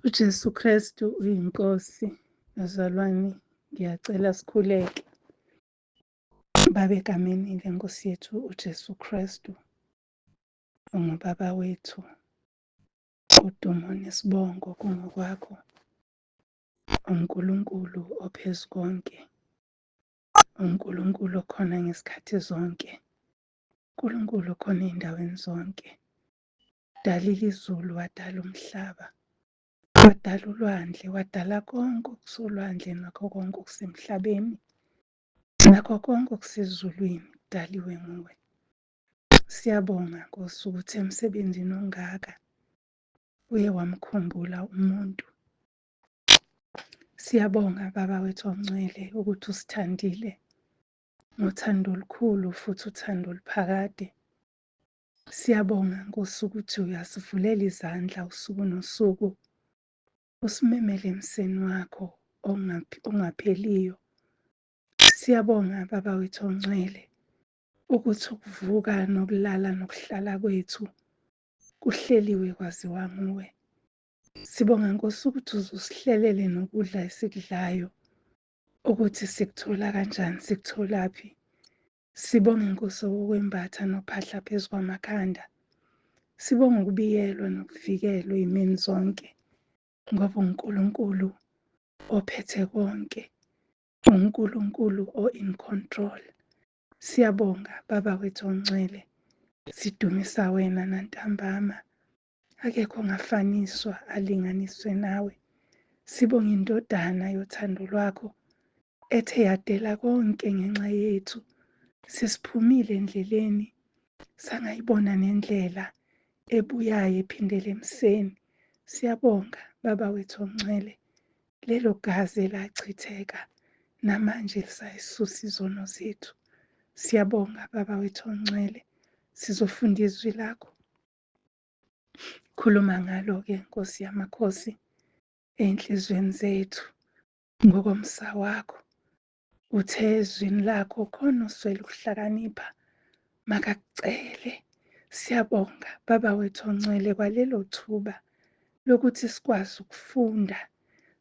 UJesu Kristu uyiNkosi. Bazalwane, ngiyacela sikhuleke. Baba, egameni leNkosi yethu uJesu Kristu, ungubaba wethu, udumo nesibongo kungokwakho. UNkulunkulu ophezu konke, uNkulunkulu okhona ngesikhathi zonke, uNkulunkulu okhona ey'ndaweni zonke. Udalile izulu, wadala umhlaba, wadala ulwandle, wadala konke okusolwandle nakho konke okusemhlabeni, nakho konke okusezulwini kudaliwe nguwe. Siyabonga Nkosi ukuthi emsebenzini ongaka uye wamkhumbula umuntu. Siyabonga Baba wethu ongcwele ukuthi usithandile ngothando olukhulu futhi uthando oluphakade. Siyabonga Nkosi ukuthi uyasivulela izandla usuku nosuku, usimemele emseni wakho ongapheliyo. Siyabonga Baba wethu ongcwele ukuthi ukuvuka nokulala nokuhlala kwethu kuhleliwe kwaziwa nguwe. Sibonga Nkosi ukuthi uzosihlelele nokudla esikudlayo, ukuthi sikuthola kanjani, sikutholaphi. Sibonge Nkosi okokwembatha nophahla phezu kwamakhanda. Sibonge ukubiyelwa nokuvikelwa ey'meni zonke, ngoba uNkulunkulu ophethe konke, uNkulunkulu o-in control. Siyabonga Baba wethu ongcwele, sidumisa wena nantambama. Akekho ongafaniswa alinganiswe nawe. Sibonga indodana yothando lwakho ethe yadela konke ngenxa yethu. Sesiphumile endleleni, sangayibona nendlela ebuyayo ephindele emseni. Siyabonga Baba wethu ongcwele, lelo gazi elachitheka namanje lisayisusa izono zethu. Siyabonga Baba wethu ongcwele, sizofunda izwi lakho. Khuluma ngalo-ke Nkosi yamakhosi ey'nhliziyweni zethu ngokomsa wakho. Uthe ezwini lakho khona oswele ukuhlakanipha makakucele. Siyabonga Baba wethu ongcwele kwalelo thuba lokuthi sikwazi ukufunda.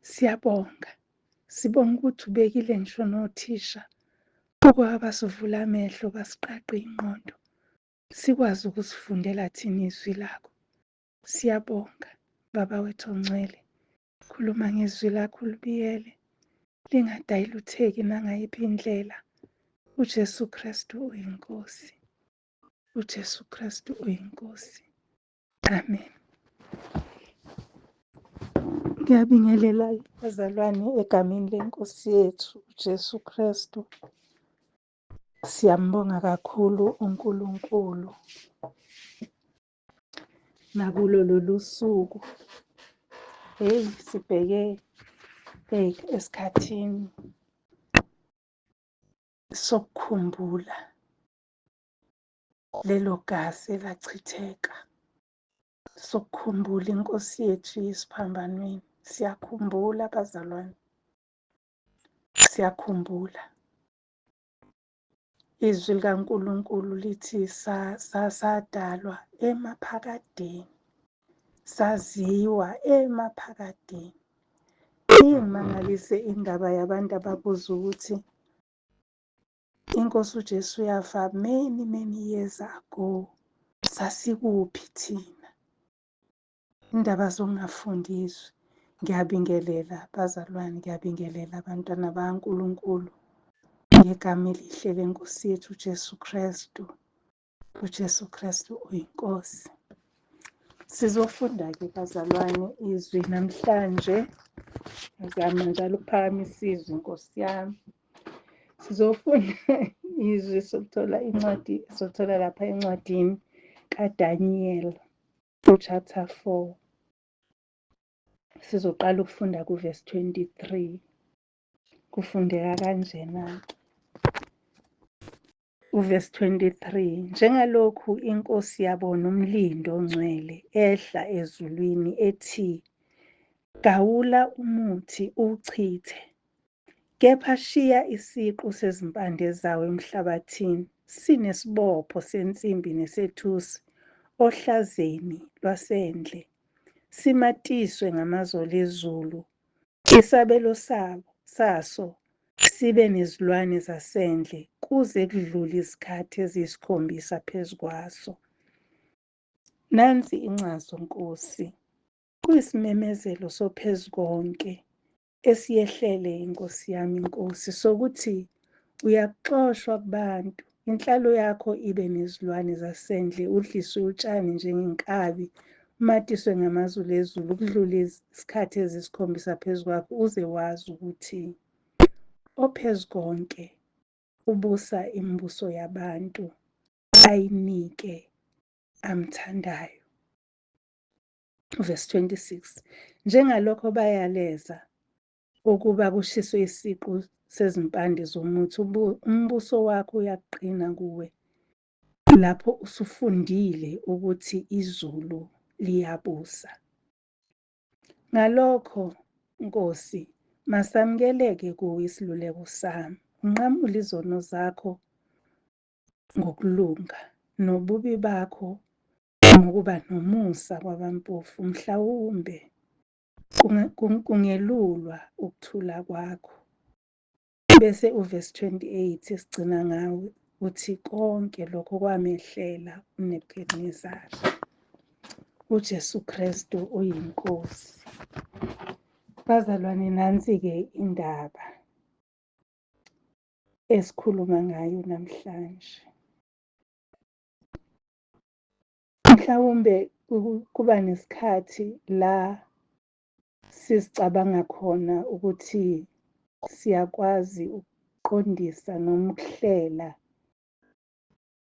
Siyabonga. Sibonga ukuthi ubekile ngisho nothisha ukuba basivule amehlo basiqaqe ingqondo sikwazi ukusifundela thina izwi lakho. Siyabonga Baba wethu ongcwele. Khuluma ngezwi lakho ulibiyele, lingadayilutheki nangayiphi indlela. UJesu Kristu uyiNkosi. UJesu Kristu uyiNkosi. Amen. Ngiyabingelela bazalwane egameni leNkosi yethu uJesu Kristu. Siyambonga kakhulu uNkulunkulu nakulo lolu suku. Hey, sibheke hey esikhathini sokukhumbula lelo gazi elachitheka, sokukhumbula inkosi yethu yesiphambanweni. Siyakhumbula bazalwane, siyakhumbula. Izwi likaNkulunkulu lithi sadalwa emaphakadeni, saziwa emaphakadeni. Iyimangalise indaba yabantu ababuza ukuthi inkosi uJesu yafa many many years ago, sasikuphi thina? Indaba zokungafundi izwi. Ngiyabingelela bazalwane, ngiyabingelela abantwana bakaNkulunkulu ngegama elihle lenkosi yethu uJesu Kristu. UJesu Kristu uyiNkosi. Sizofunda-ke bazalwane izwi namhlanje. Ngizama njalo ukuphakamisa izwi Nkosi yami. Sizofunda izwi, sothola incwadi, sothola lapha encwadini kaDaniel chapter 4. Sizoqala ukufunda kuverse 23. Kufundeka kanjena. Uverse 23, njengalokhu inkosi yabona umlindo ongcwele ehla ezulwini ethi, gawula umuthi uwuchithe, kepha shiya isiqu sezimpande zawo emhlabathini sinesibopho sensimbi nesethusi ohlazeni lwasendle, simatiswe ngamazolo ezulu, isabelo sabo saso sibe nezilwane zasendle kuze kudlule izikhathi eziyisikhombisa phezu kwaso. Nansi incazo Nkosi, kuyisimemezelo soPhezukonke esiyehlele inkosi yami inkosi sokuthi uyaxoshwa kubantu, inhlalo yakho ibe nezilwane zasendle, udliswe utshani njengenkabi, umatiswe ngamazulu ezulu, kudlule isikhathi ezisikhombisa phezu kwakho, uze wazi ukuthi oPhezukonke ubusa imibuso yabantu, ayinike amthandayo. Verse 26. Njengalokho bayaleza ukuba kushiswe isiqu sezimpande zomuthi, umbuso wakho uyaqina kuwe lapho usufundile ukuthi izulu liyabusa. Ngalokho, Nkosi, masamukeleke kuwe isiluleko sami, unqamule izono zakho ngokulunga, nobubi bakho ngokuba nomusa kwabampofu, mhlawumbe kungelulwa ukuthula kwakho. Bese uvesi 28 esigcina ngawo uthi konke lokho kwamehlela uNebukadnezari. UJesu Kristu uyiNkosi. Bazalwane, nansi-ke indaba esikhuluma ngayo namhlanje. Mhlawumbe kuba nesikhathi la sizicabanga khona ukuthi siyakwazi ukuqondisa noma ukuhlela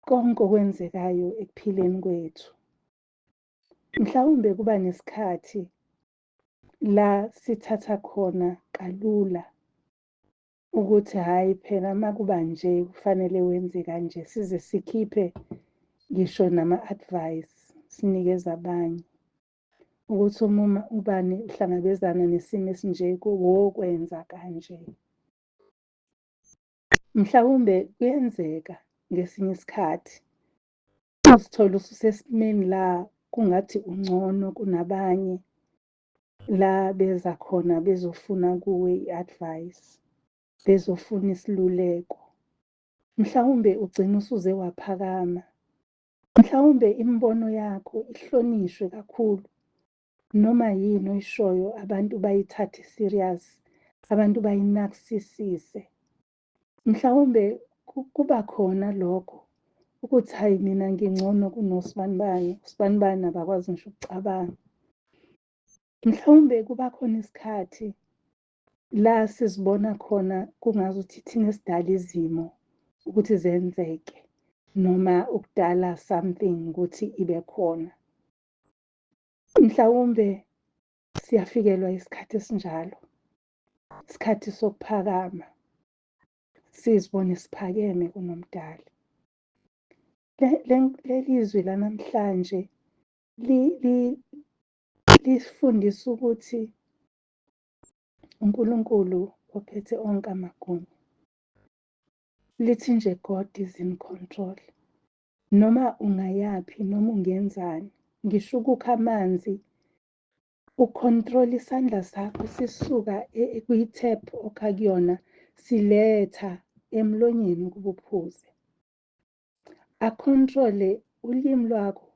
konke okwenzekayo ekuphileni kwethu. Mhlawumbe kuba nesikhathi la sithatha khona kalula ukuthi hhayi phela uma kuba nje kufanele wenze kanje, size sikhiphe ngisho nama-advice sinikeza abanye ukuthi uma ubani uhlangabezana nesimo esinje wokwenza kanje. Mhlawumbe kuyenzeka ngesinye isikhathi uzithole ususesimeni la kungathi ungcono kunabanye, la beza khona bezofuna kuwe i-advice, bezofuna isiluleko. Mhlawumbe ugcina usuze waphakama, mhlawumbe imibono yakho ihlonishwe kakhulu, noma yini oyishoyo abantu bayithathe serious, abantu bayinakisisise. Mhlawumbe kuba khona lokho ukuthi hayi mina ngingcono kunosibanibani, usibanibani abakwazi ngisho ukucabanga. Mhlawumbe kuba khona isikhathi la sizibona khona kungazuthi thina esidala izimo ukuthi zenzeke noma ukudala something ukuthi ibe khona. Mhlawumbe siyafikelwa isikhathi esinjalo, isikhathi sokuphakama, sizibone siphakeme kunomdali. Leli zwi lanamhlanje lisifundisa ukuthi uNkulunkulu ophethe onke amagunya. Lithi nje God is in control. Noma ungayaphi noma ungenzani, ngisho ukukha amanzi, ucontrol isandla sakho sisuka kwi-tap okha kuyona siletha emlonyeni ukuba uphuze. Acontrole ulimi lwakho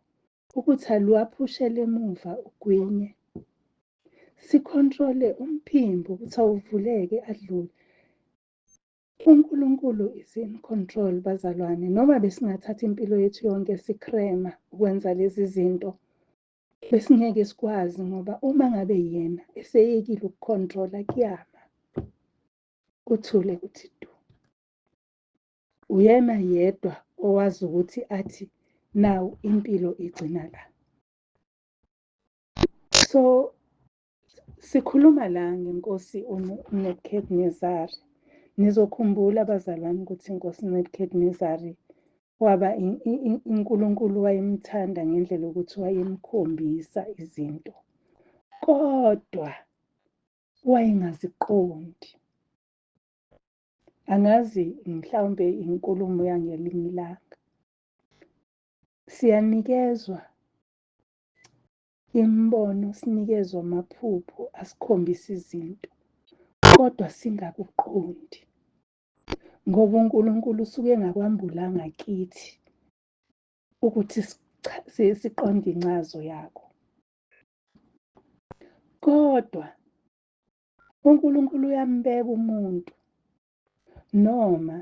ukuthi aluwaphushele emuva ugwinye. Sicontrole umphimbo ukuthi awuvuleke adlule. uNkulunkulu is in control bazalwane, noma besingathatha impilo yethu yonke sikrema ukwenza lezi zinto, besingeke sikwazi ngoba uma ngabe yena eseyekile ukucontrola kuyama, kuthule kuthi du. Uyena yedwa owazi ukuthi athi now impilo igcina la. So sikhuluma la ngenkosi uNebuchadnezzar. Nizokhumbula abazalwane ukuthi inkosi uNebuchadnezzar waba uNkulunkulu wayemthanda ngendlela yokuthi wayemkhombisa izinto, kodwa wayengaziqondi. Angazi mhlawumbe inkulumo yangelinye ilanga. Siyanikezwa Imibono, sinikezwe amaphupho asikhombisa izinto, kodwa singakuqondi. Ngoba uNkulunkulu usuke engakwambulanga kithi ukuthi siqonde incazo yakho. Kodwa uNkulunkulu uyambeka umuntu noma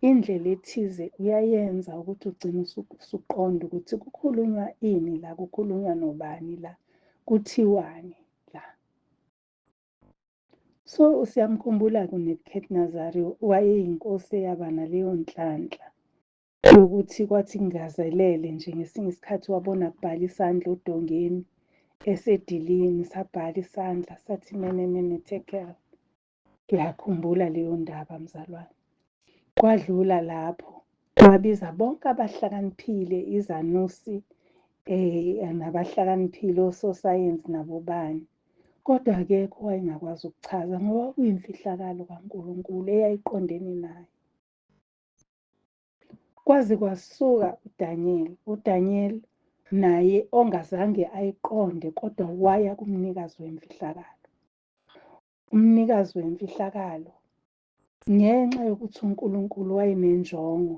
indlela ethize uyayenza ukuthi ugcine usuqonda ukuthi kukhulunywa ini la, kukhulunywa nobani la, kuthiwani la. So siyamkhumbula-ke uNebuchadnezzar, wayeyinkosi eyaba naleyo nhlanhla yokuthi kwathi kungazelele nje ngesinye isikhathi wabona kubhala isandla odongeni esedilini, sabhala isandla sathi mene mene tekel. Uyakhumbula leyo ndaba mzalwane? Kwadlula lapho, wabiza bonke abahlakaniphile, izanusi nabahlakaniphile, ososayensi nabobani. Kodwa akekho owayengakwazi ukuchaza ngoba kuyimfihlakalo kaNkulunkulu eyayiqondene naye. Kwaze kwasuka uDaniel, uDaniel naye ongazange ayiqonde kodwa waya kumnikazi wemfihlakalo. Umnikazi wemfihlakalo, ngenxa yokuthi uNkulunkulu wayenenjongo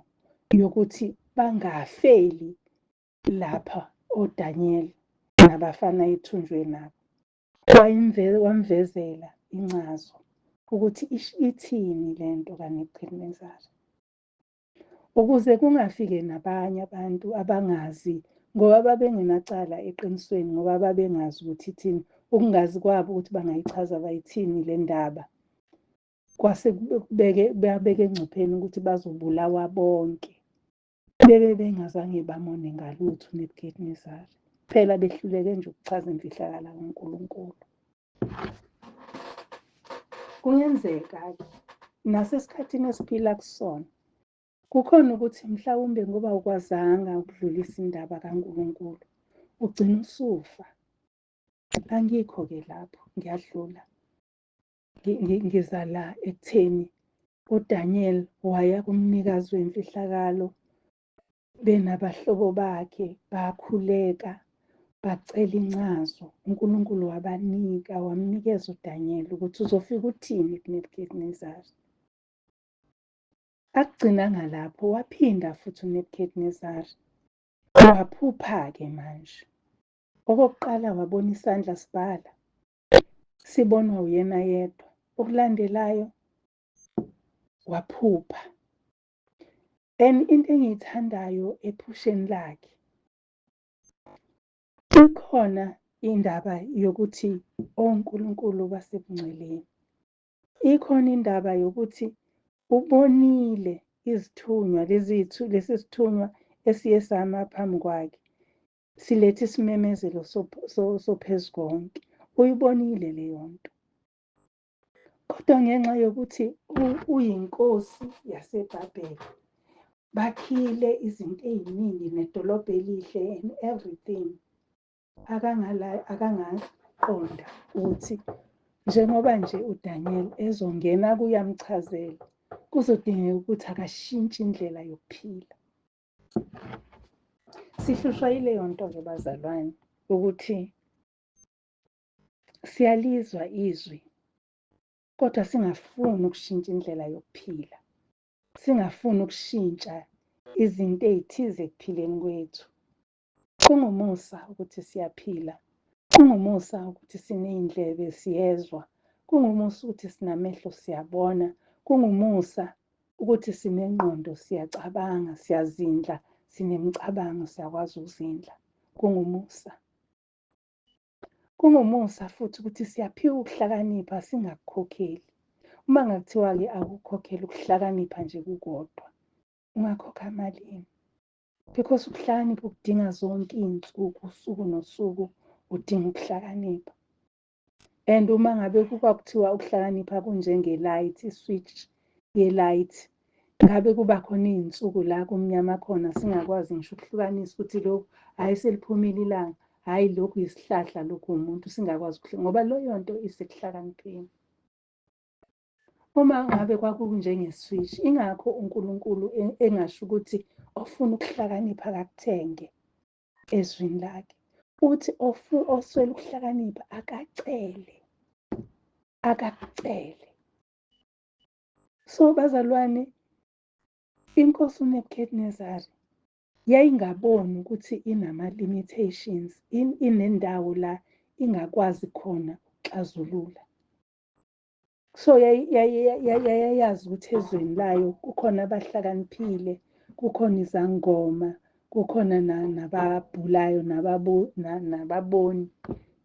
yokuthi bangafeli lapha oDaniel nabafana ethunjwe nabo, wamvezela incazo ukuthi ithini lento kaNebuchadnezzar, ukuze kungafike nabanye abantu abangazi, ngoba babengenacala eqinisweni, ngoba babengazi ukuthi ithini. Ukungazi kwabo ukuthi bangayichaza bayithini le ndaba, kwase babeke engcupheni ukuthi bazobulawa bonke, bebe bengazange bamone ngalutho uNebuchadnezzar. Phela behluleke nje ukuchaza imfihlakalo kaNkulunkulu. Kungenzeka-ke nasesikhathini esiphila kusona, kukhona ukuthi mhlawumbe ngoba ukwazanga ukudlulisa indaba kaNkulunkulu, ugcina usufa. Angikho-ke lapho, ngiyadlula. Ngiza la ekutheni uDaniel waya kumnikazi wemfihlakalo benabahlobo bakhe, bakhuleka, bacela incazo. uNkulunkulu wabanika, wamnikeza uDaniel ukuthi uzofika uthini kuNebuchadnezzar. Akugcinanga lapho, waphinda futhi uNebuchadnezzar. Waphupha-ke manje. Okokuqala wabona isandla sibhala, sibonwa uyena yedwa. Okulandelayo waphupha. And into engiyithandayo ephusheni lakhe, ikhona indaba yokuthi onkulunkulu basebungcweleni. Ikhona indaba yokuthi ubonile izithunywa, lesi sithunywa esiye sama phambi kwakhe, silethe isimemezelo sophezukonke. Uyibonile leyo nto. Kodwa ngenxa yokuthi uyinkosi yaseBhabhele, bakhile izinto ey'ningi nedolobha elihle and everything, akangaqonda ukuthi njengoba nje uDaniel ezongena kuyamchazela, kuzodingeka ukuthi akashintshe indlela yokuphila. Sihlushwa yileyo nto-ke bazalwane, ukuthi siyalizwa izwi kodwa singafuni ukushintsha indlela yokuphila, singafuni ukushintsha izinto ey'thize ekuphileni kwethu. Kungumusa ukuthi siyaphila, kungumusa ukuthi siney'ndlebe siyezwa, kungumusa ukuthi sinamehlo siyabona, kungumusa ukuthi sinengqondo siyacabanga, siyazindla, sinemicabango siyakwazi ukuzindla. Kungumusa. Kungumusa futhi ukuthi siyaphiwa ukuhlakanipha singakukhokheli. Uma ngakuthiwa-ke akukhokhele ukuhlakanipha nje kukodwa, ungakhokha malini? Because ukuhlakanipha ukudinga zonke iy'nsuku, usuku nosuku udinga ukuhlakanipha. And uma ngabe kwakuthiwa ukuhlakanipha kunjenge-light, i-switch ye-light, ngabe kuba khona iy'nsuku la kumnyama khona singakwazi ngisho ukuhlukanisa ukuthi lokhu hhayi seliphumile ilanga, hhayi lokhu yisihlahla, lokhu umuntu, singakwazi ngoba leyo nto isekuhlakanipheni. Uma ngabe kwakunjenge-switch, ingakho uNkulunkulu engasho ukuthi ofuna ukuhlakanipha akakuthenge ezwini lakhe. Uthi oswele ukuhlakanipha akacele, akakucele. So bazalwane, inkosi uNebuchadnezzar yayingaboni ukuthi inama-limitations, inendawo la ingakwazi khona ukuxazulula. So yayazi ukuthi ezweni layo kukhona abahlakaniphile, kukhona izangoma, kukhona nababhulayo, nababoni,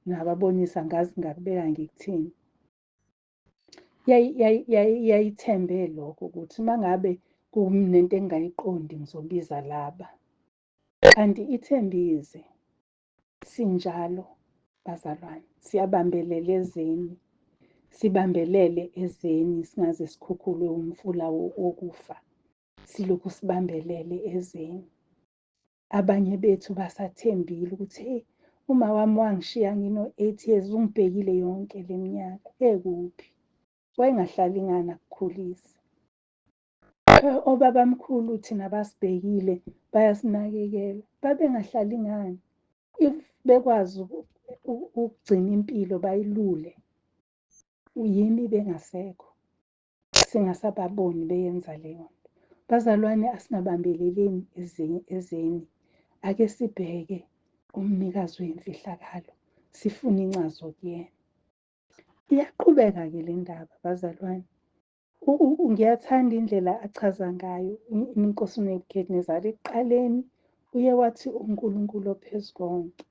nababonisa, angazi ngakubeka ngikuthini. Yayithembe lokho ukuthi uma ngabe kunento engingayiqondi ngizobiza laba. Kanti ithembize. Sinjalo bazalwane, siyabambelela ezeni, sibambelele ezeni, singaze sikhukhulwe umfula wokufa. Silokhu sibambelele ezeni. Abanye bethu basathembile ukuthi hey, uma wami wangishiya ngino-8 years, ungibhekile yonke le minyaka, ekuphi? Wayengahlali ngani akukhulise? Obabamkhulu thina basibhekile, bayasinakekela, babengahlali ngani? If bekwazi ukugcina impilo bayilule, yini bengasekho? Singasababoni beyenza leyo nto. Bazalwane, asingabambeleleni ezeni. Ake sibheke umnikazi wemfihlakalo, sifune incazo kuyena. Iyaqhubeka-ke le ndaba bazalwane. Ngiyathanda indlela achaza ngayo inkosi uNebuchadnezzar. Ekuqaleni uye wathi uNkulunkulu ophezukonke.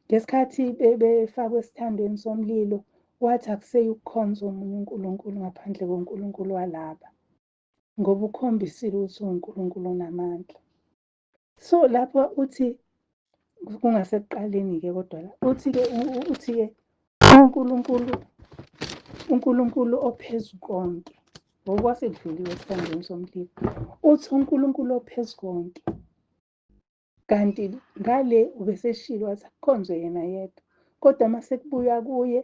Ngesikhathi befakwe esithandweni somlilo, wathi akuseyi ukukhonza omunye uNkulunkulu ngaphandle koNkulunkulu walaba, ngoba ukhombisile ukuthi uNkulunkulu onamandla. So lapho uthi kungasekuqaleni-ke kodwa la uthi-ke uthi-ke uNkulunkulu, uNkulunkulu ophezukonke, ngoba kwasekudluliwe esithandweni somlilo, uthi uNkulunkulu ophezukonke. Kanti ngale ubeseshilo wathi akukhonzwe yena yedwa, kodwa uma sekubuya kuye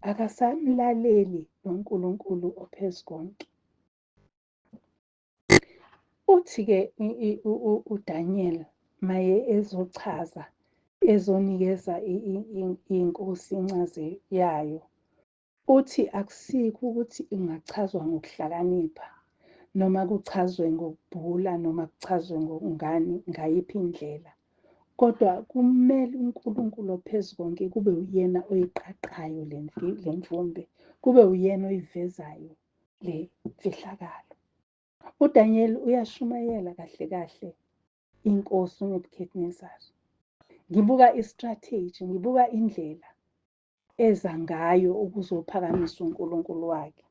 akasamlaleli lo Nkulunkulu ophezukonke. Uthi-ke uDaniel maye ezochaza, ezonikeza inkosi incazelo yayo, uthi akusikho ukuthi ingachazwa ngokuhlakanipha noma kuchazwe ngokubhula noma kuchazwe ngokungani ngayiphi indlela, kodwa kumele uNkulunkulu ophezukonke kube uyena oyiqaqayo le mvumbe, kube uyena oyivezayo le mfihlakalo. uDaniel uyashumayela kahle kahle inkosi uNebuchadnezzar. Ngibuka i-strategy, ngibuka indlela eza ngayo ukuzophakamisa uNkulunkulu wakhe.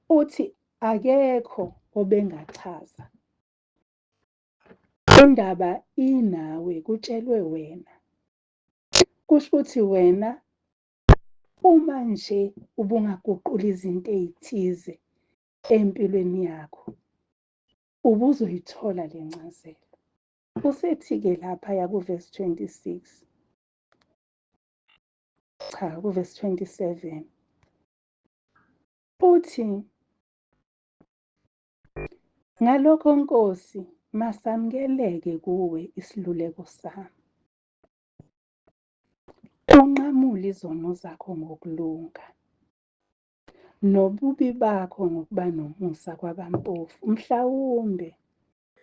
Uthi akekho obengachaza. Indaba inawe, kutshelwe wena. Kusho ukuthi wena uma nje ubungaguqula izinto ezithize empilweni yakho, ubuzoyithola le ncazelo. Usethi-ke lapha kuvesi 26, cha, kuvesi 27, uthi ngalokho Nkosi masamkeleke kuwe isiluleko sami, unqamule izono zakho ngokulunga, nobubi bakho ngokuba nomusa kwabampofu, mhlawumbe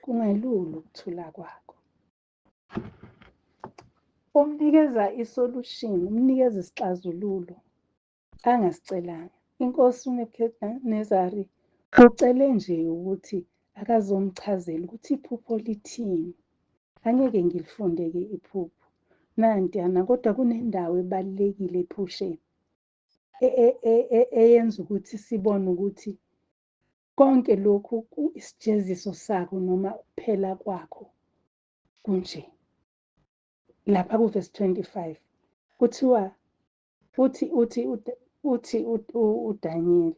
kungelula ukuthula kwakho. Umnikeza isolution, umnikeza isixazululo angasicelanga. Inkosi uNebuchadnezzar ucele nje ukuthi akazomchazela ukuthi iphupho lithini. Angeke ngilifunde-ke iphupho nantiyana, kodwa kunendawo ebalulekile ephusheni eyenza ukuthi sibone ukuthi konke lokhu isijeziso sakho noma ukuphela kwakho kunje. Lapha kuvesi 25 kuthiwa uthi uthi uthi uDaniel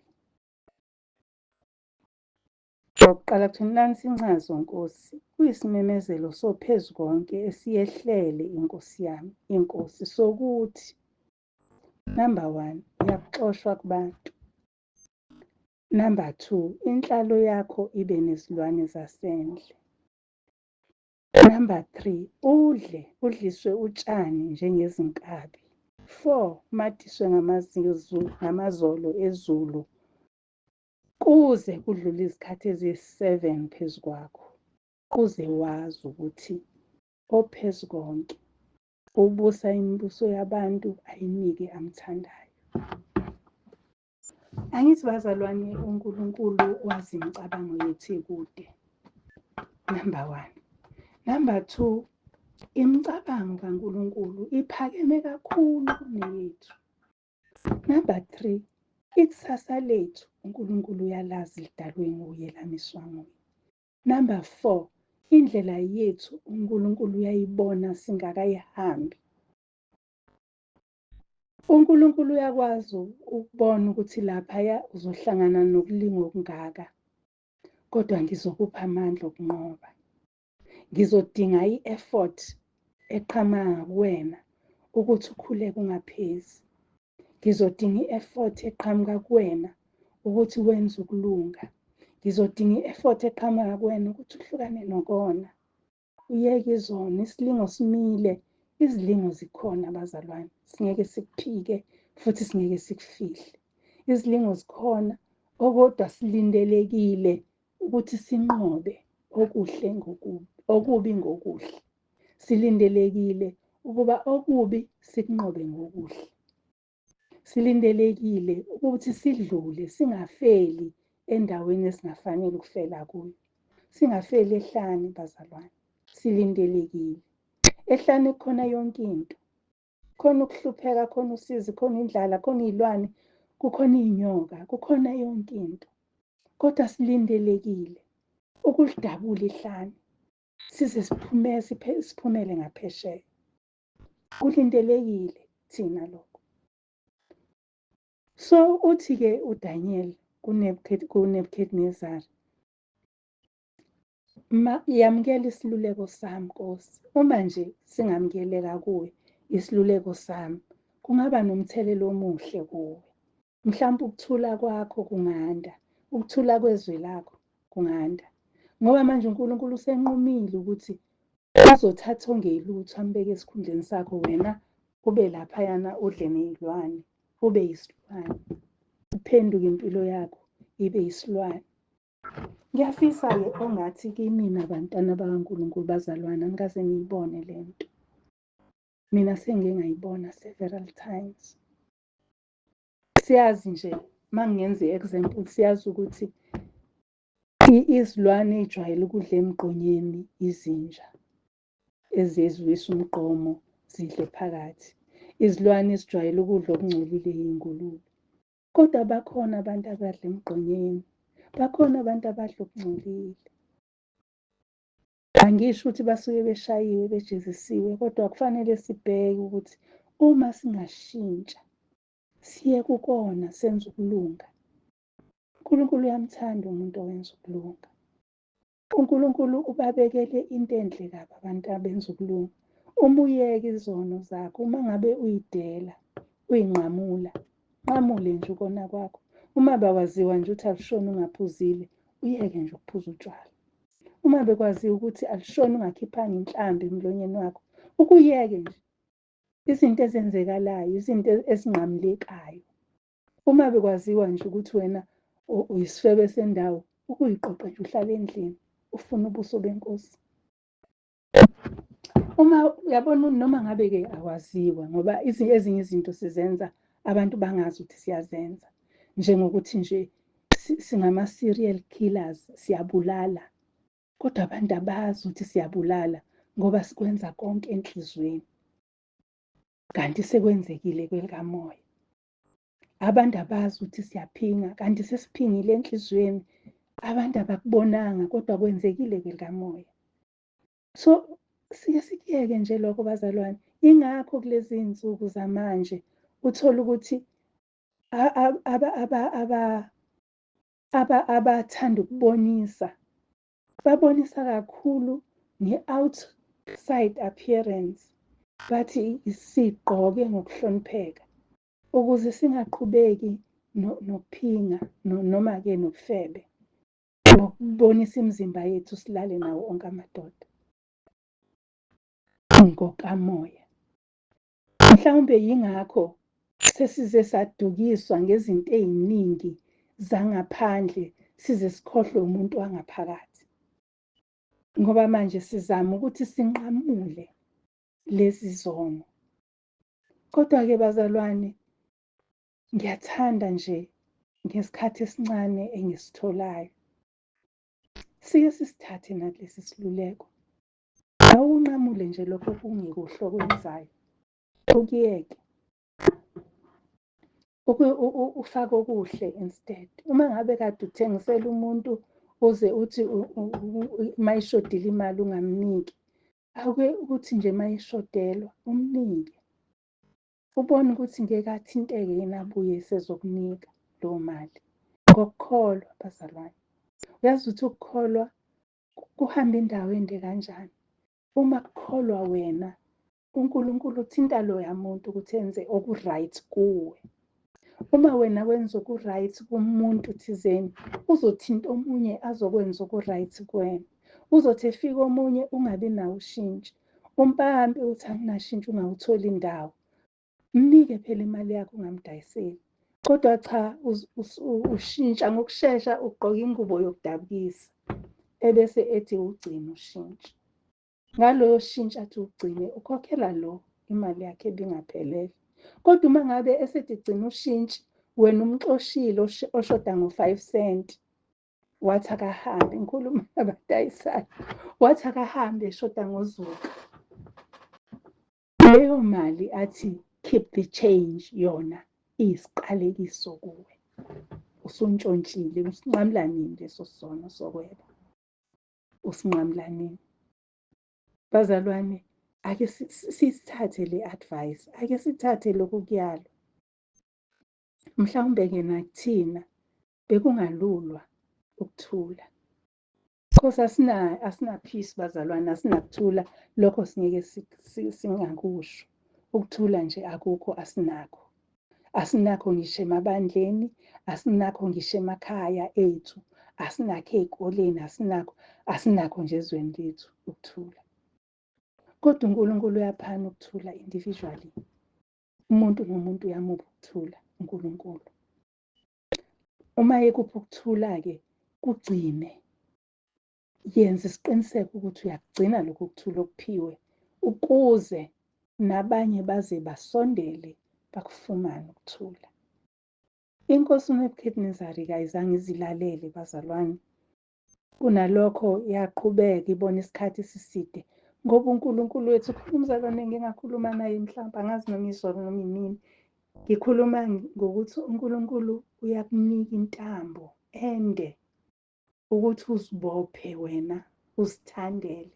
okokuqala kuthiwa nansi incazo Nkosi, kuyisimemezelo sophezukonke esiyehlele inkosi yami, inkosi sokuthi number 1 uyakuxoshwa kubantu, number 2 inhlalo yakho ibe nezilwane zasendle, Number 3, udle udliswe utshani njengezinkabi. 4, umadiswe ngamazolo ezulu kuze kudlule izikhathi eziyi-7 phezu kwakho, kuze wazi ukuthi ophezu konke ubusa imibuso yabantu ayinike amthandayo. Angithi bazalwane, uNkulunkulu wazi imicabango yethu ekude. Number 1. Number 2, imicabango kaNkulunkulu iphakeme kakhulu kuneyethu. Number 3, ikusasa lethu uNkulunkulu uyalazi, lidalwe nguye, lamiswa nguye. Number 4, indlela yethu uNkulunkulu uyayibona singakayihambi. uNkulunkulu uyakwazi ukubona ukuthi laphaya uzohlangana nokulinga okungaka, kodwa ngizokupha amandla okunqoba. Ngizodinga i-effort eqhamuka kuwena ukuthi ukhuleke ungaphezi. Ngizodinga i-effort eqhamuka kuwena ukuthi wenze ukulunga. Ngizodinga i-effort eqhamuka kuwena ukuthi uhlukane nokona, uyeke izono. Isilingo simile, izilingo zikhona bazalwane, singeke sikuphike futhi singeke sikufihle. Izilingo zikhona, okodwa silindelekile ukuthi sinqobe okuhle ngokubi, okubi ngokuhle. Silindelekile ukuba okubi sikunqobe ngokuhle. Silindelekile ukuthi sidlule singafeli endaweni esingafanele ukufela kuyo. Singafeli ehlane bazalwane, silindelekile. Ehlane kukhona yonke into. Khona ukuhlupheka, khona usizi, khona indlala, khona iy'lwane, kukhona iy'nyoka, kukhona yonke into. Kodwa silindelekile ukulidabula ihlane size siphumele ngaphesheya. Kulindelekile thina lokho. So uthi-ke uDaniel kuNebuchadnezzar, yamukela isiluleko sami Nkosi. Uma nje singamukeleka kuwe isiluleko sami, kungaba nomthelela omuhle kuwe. Mhlawumbe ukuthula kwakho kunganda, ukuthula kwezwe lakho kunganda. Ngoba manje uNkulunkulu usenqumile ukuthi uzothatha ongelutho ambeke esikhundleni sakho, wena ube laphayana udle ney'lwane, ube yisilwane, uphenduke impilo yakho ibe yisilwane. Ngiyafisa-ke ongathi kimina bantwana bakaNkulunkulu bazalwane, angikaze ngiyibone le nto. Mina sengike ngayibona several times. Siyazi nje, uma ngingenza i-example, siyazi ukuthi izilwane ey'jwayele ukudla emgqonyeni izinja eziziwisa umgqomo zidle phakathi. Izilwane ezijwayele ukudla okungcolile iy'ngulube. Kodwa bakhona abantu abadla emgqonyeni, bakhona abantu abadla okungcolile. Angisho ukuthi basuke beshayiwe, bejezisiwe, kodwa kufanele sibheke ukuthi uma singashintsha siye kukona senze ukulunga. uNkulunkulu uyamthanda umuntu owenza ukulunga. uNkulunkulu ubabekele into enhle kabi abantu abenza ukulunga. Uma uyeka izono zakho, uma ngabe uyidela, uyinqamula, nqamule nje ukona kwakho. Uma bakwaziwa nje ukuthi alushoni ungaphuzile, uyeke nje ukuphuza utshwala. Uma bekwaziwa ukuthi alushoni ungakhiphanga inhlambi emlonyeni wakho, ukuyeke nje. Izinto ezenzekalayo, izinto ezinqamulekayo. Uma bekwaziwa nje ukuthi wena uyisifebe sendawo, ukuyiqoqe nje uhlale endlini, ufune ubuso benkosi. Uma uyabona noma ngabe-ke akwaziwa, ngoba ezinye izinto sizenza abantu bangazi ukuthi siyazenza. Njengokuthi nje singama-serial killers, siyabulala. Kodwa abantu abazi ukuthi siyabulala ngoba sikwenza konke enhliziyweni. Kanti sekwenzekile kwelikamoya. Abantu abazi ukuthi siyaphinga, kanti sesiphingile enhliziyweni. Abantu abakubonanga kodwa kwenzekile kwelikamoya. So sike sikuyeke nje lokho bazalwane. Ingakho kulezi zinsuku zamanje uthola ukuthi abathanda ukubonisa, babonisa kakhulu nge-outside appearance, bathi sigqoke ngokuhlonipheka ukuze singaqhubeki nokuphinga noma-ke nobufebe, nokubonisa imizimba yethu silale nawo onke amadoda. ngokamoya. Mhlawumbe yingakho sesize sadukiswa ngezinto ey'ningi zangaphandle, size sikhohlwe umuntu wangaphakathi. Ngoba manje sizama ukuthi sinqamule lezi zono. Kodwa-ke bazalwane, ngiyathanda nje ngesikhathi esincane engisitholayo, sike sisithathe nakulesi siluleko. Awunqamule nje lokho okungekuhle okwenzayo, ukuyeke. Ufake okuhle instead. Uma ngabe kade uthengisela umuntu uze uthi mayishodile imali ungamniki, ake ukuthi nje mayishodelwa umnike. Ubone ukuthi ngeke athinteke yini abuye esezokunika leyo mali. Ngokukholwa bazalwane. Uyazi ukuthi ukukholwa kuhamba indawo ende kanjani. Uma kukholwa wena, uNkulunkulu uthinta loya muntu ukuthi enze oku-right kuwe. Uma wena wenza oku-right kumuntu thizeni, uzothinta omunye azokwenza oku-right kuwena. Uzothi efika omunye ungabi nawo ushintshi. Umpampe uthi anginashintshi ungawutholi indawo. Mnike phela imali yakho ungamdayiseli. Kodwa cha, ushintsha ngokushesha ugqoka ingubo yokudabukisa. Ebese ethi ugcine ushintshi. Ngaloyo shintsha athi ugcine ukhokhela lo imali yakhe ebingaphelele. Kodwa uma ngabe esethi gcina ushintshi, wena umxoshile oshoda ngo-5 cent. Wathi akahambe, ngikhuluma nabadayisayo. Wathi akahambe eshoda ngozuka. Leyo mali athi keep the change yona iyisiqalekiso kuwe. Usuntshontshile, usinqamula nini leso sono sokweba? Usinqamula nini? Bazalwane, ake sisithathe le advice, ake sithathe lokhu kuyalwa. Mhlawumbe-ke nakuthina bekungalulwa ukuthula. Because asina peace bazalwane, asinakuthula, lokho singeke singakusho. Ukuthula nje akukho, asinakho. Asinakho ngisho emabandleni, asinakho ngisho emakhaya ethu, asinakho ey'koleni, asinakho, asinakho nje ezweni lethu ukuthula. Kodwa uNkulunkulu uyaphana ukuthula individually. Umuntu nomuntu uyamupha ukuthula uNkulunkulu. Uma ekupha ukuthula-ke, kugcine. Yenza isiqiniseko ukuthi uyakugcina lokhu kuthula okuphiwe ukuze nabanye baze basondele bakufumane ukuthula. Inkosi uNebuchadnezzar-ke ayizange izilalele bazalwane. Kunalokho yaqhubeka ibona isikhathi esiside ngoba uNkulunkulu wethu, umzalwane ngingakhuluma naye mhlawumbe angazi noma izolo noma inini, ngikhuluma ngokuthi uNkulunkulu uyakunika intambo ende ukuthi uzibophe wena uzithandele.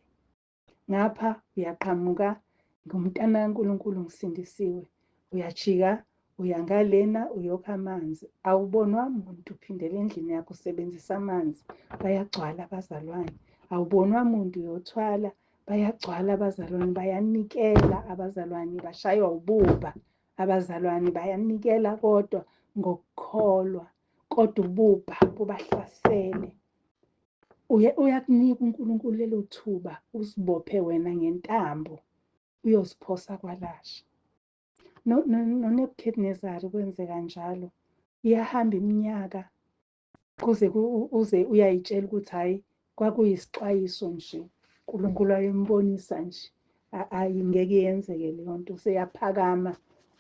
Ngapha uyaqhamuka ngumntana kaNkulunkulu ngisindisiwe, uyajika uya ngalena uyokha amanzi, awubonwa muntu, uphindela endlini yakho usebenzisa amanzi, bayagcwala abazalwane. Awubonwa muntu uyothwala, bayagcwala abazalwane, bayanikela abazalwane, bashaywa ububha abazalwane, bayanikela kodwa ngokukholwa, kodwa ububha bubahlasele. Uyakunika uNkulunkulu lelo thuba uzibophe wena ngentambo uyoziphosa kwalasha. NoNebuchadnezzar kwenzeka njalo. Iyahamba iminyaka kuze uze uyayitshela ukuthi hhayi kwakuyisixwayiso nje, uNkulunkulu wayembonisa nje, ayi ngeke yenzeke leyo nto. Useyaphakama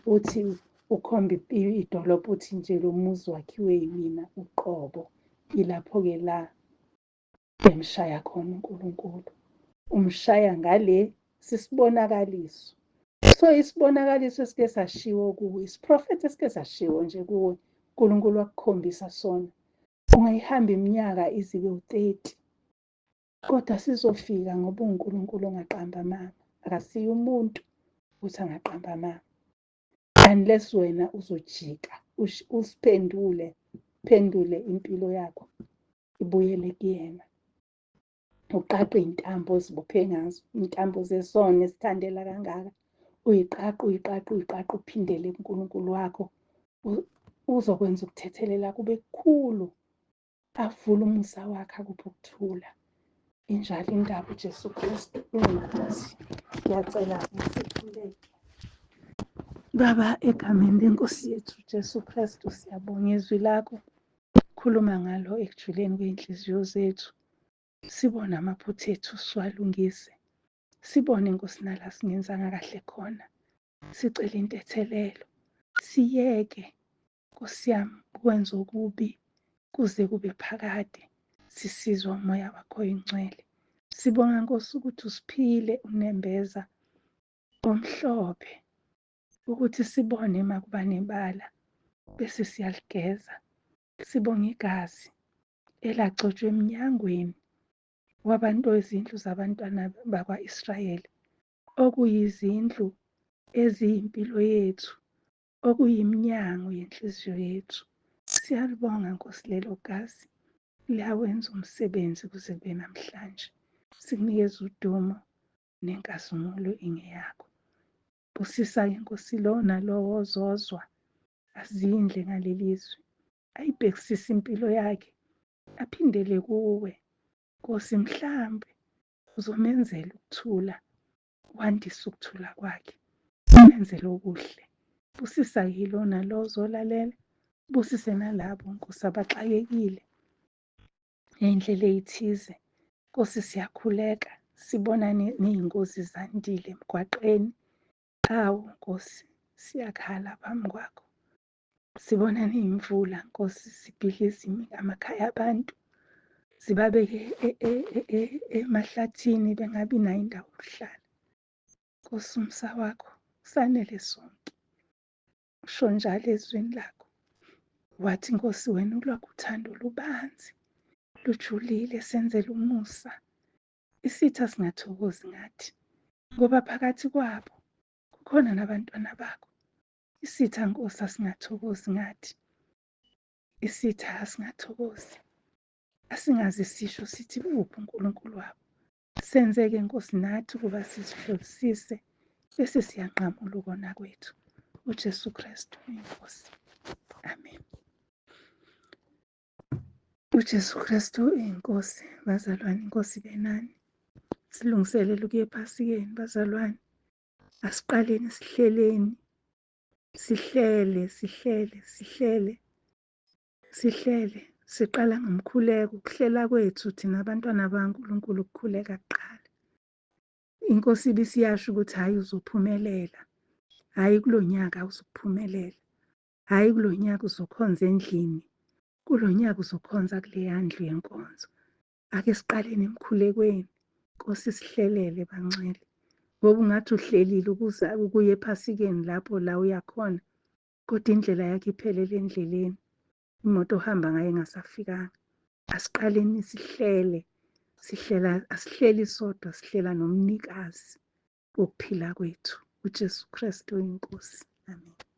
uthi ukhomba idolobha uthi nje lo muzi wakhiwe yimina uqobo. Ilapho-ke la emshaya khona uNkulunkulu. Umshaya ngale sisibonakaliso. So isibonakaliso esike sashiwo kuwe, isiprofetho esike sashiwo nje kuwe, uNkulunkulu wakukhombisa sona. Ungayihamba iminyaka izibe u-30, kodwa sizofika ngoba uNkulunkulu ongaqamba amanga. Akasiye umuntu ukuthi angaqamba amanga. Unless wena uzojika, usiphendule, phendule impilo yakho ibuyele kuyena. Uqaqe iy'ntambo ozibophe ngazo, iy'ntambo zesono esithandela kangaka. Uyiqaqe, uyiqaqe, uyiqaqe, uphindele kuNkulunkulu wakho. Uzokwenza ukuthethelela kube kukhulu. Avule umusa wakhe akuphe ukuthula. Injalo indaba, uJesu Kristu uyiNkosi. Ngiyacela sikhuleke. Baba, egameni lenkosi yethu Jesu Kristu, siyabonga izwi lakho. Khuluma ngalo ekujuleni kwey'nhliziyo zethu. Sibone amaphutha ethu siwalungise. Sibone Nkosi nala singenzanga kahle khona. Sicela intethelelo. Siyeke Nkosi yami ukwenza okubi kuze kube phakade. Sisizwa umoya wakho oyingcwele. Sibonga Nkosi ukuthi usiphile unembeza omhlophe ukuthi sibone makuba nebala bese siyaligeza. Sibonga igazi elagcotshwa emnyangweni wabantu wezindlu zabantwana bakwa-Israyeli, okuyizindlu eziyimpilo yethu, okuyiminyango yenhliziyo yethu. Siyalibonga Nkosi lelo gazi, liyawenza umsebenzi kuze kube namhlanje. Sikunikeza udumo nenkazimulo ingeyakho. Busisa-ke Nkosi lo nalowo ozozwa azindle ngaleli zwi, ayibhekisise impilo yakhe, aphindele kuwe Nkosi. Mhlambe uzomenzela ukuthula, wandise ukuthula kwakhe, umenzele okuhle. Busisa-ke lo nalo ozolalela, busise nalabo Nkosi abaxakekile ngey'ndlela ey'thize. Nkosi, siyakhuleka, sibona ney'ngozi zandile emgwaqeni. Awu Nkosi, siyakhala phambi kwakho. Sibona ney'mvula Nkosi zibhidliza amakhaya abantu, zibabeke emahlathini bengabi nayo indawo yokuhlala. Nkosi, umusa wakho usanele sonke. Usho njalo ezwini lakho. Wathi Nkosi, wena ulwakho uthando lubanzi, lujulile, senzele umusa. Isitha singathokozi ngathi, ngoba phakathi kwabo kukhona nabantwana bakho. Isitha Nkosi asingathokozi ngathi. Isitha asingathokozi. Asingaze sisho sithi uphi uNkulunkulu wabo. Senzeke Nkosi nathi ukuba sizihlolisise bese siyanqamula ukona kwethu. UJesu Kristu inkosi. Amen. UJesu Kristu inkosi, bazalwane, inkosi benani. Silungiselele ukuya ephasikeni, bazalwane. Asiqaleni sihleleni. Sihlele, sihlele, sihlele. Sihlele. Siqala ngomkhuleko. Ukuhlela kwethu thina abantwana bakaNkulunkulu ukukhuleka kuqala. Inkosi ibisiyasho ukuthi hhayi uzophumelela. Hhayi kulo nyaka uzophumelela. Hhayi kulo nyaka uzokhonza endlini. Kulo nyaka uzokhonza kuleya ndlu yenkonzo. Ake siqaleni emkhulekweni. Nkosi sihlelele bangcwele. Ngoba ungathi uhlelile ukuza ukuya ephasikeni lapho la uyakhona, kodwa indlela yakho iphelele endleleni. Imoto ohamba ngayo ingasafikanga. Asiqaleni sihlele. Sihlela, asihleli sodwa, sihlela nomnikazi wokuphila kwethu, uJesu Kristu inkosi. Amen.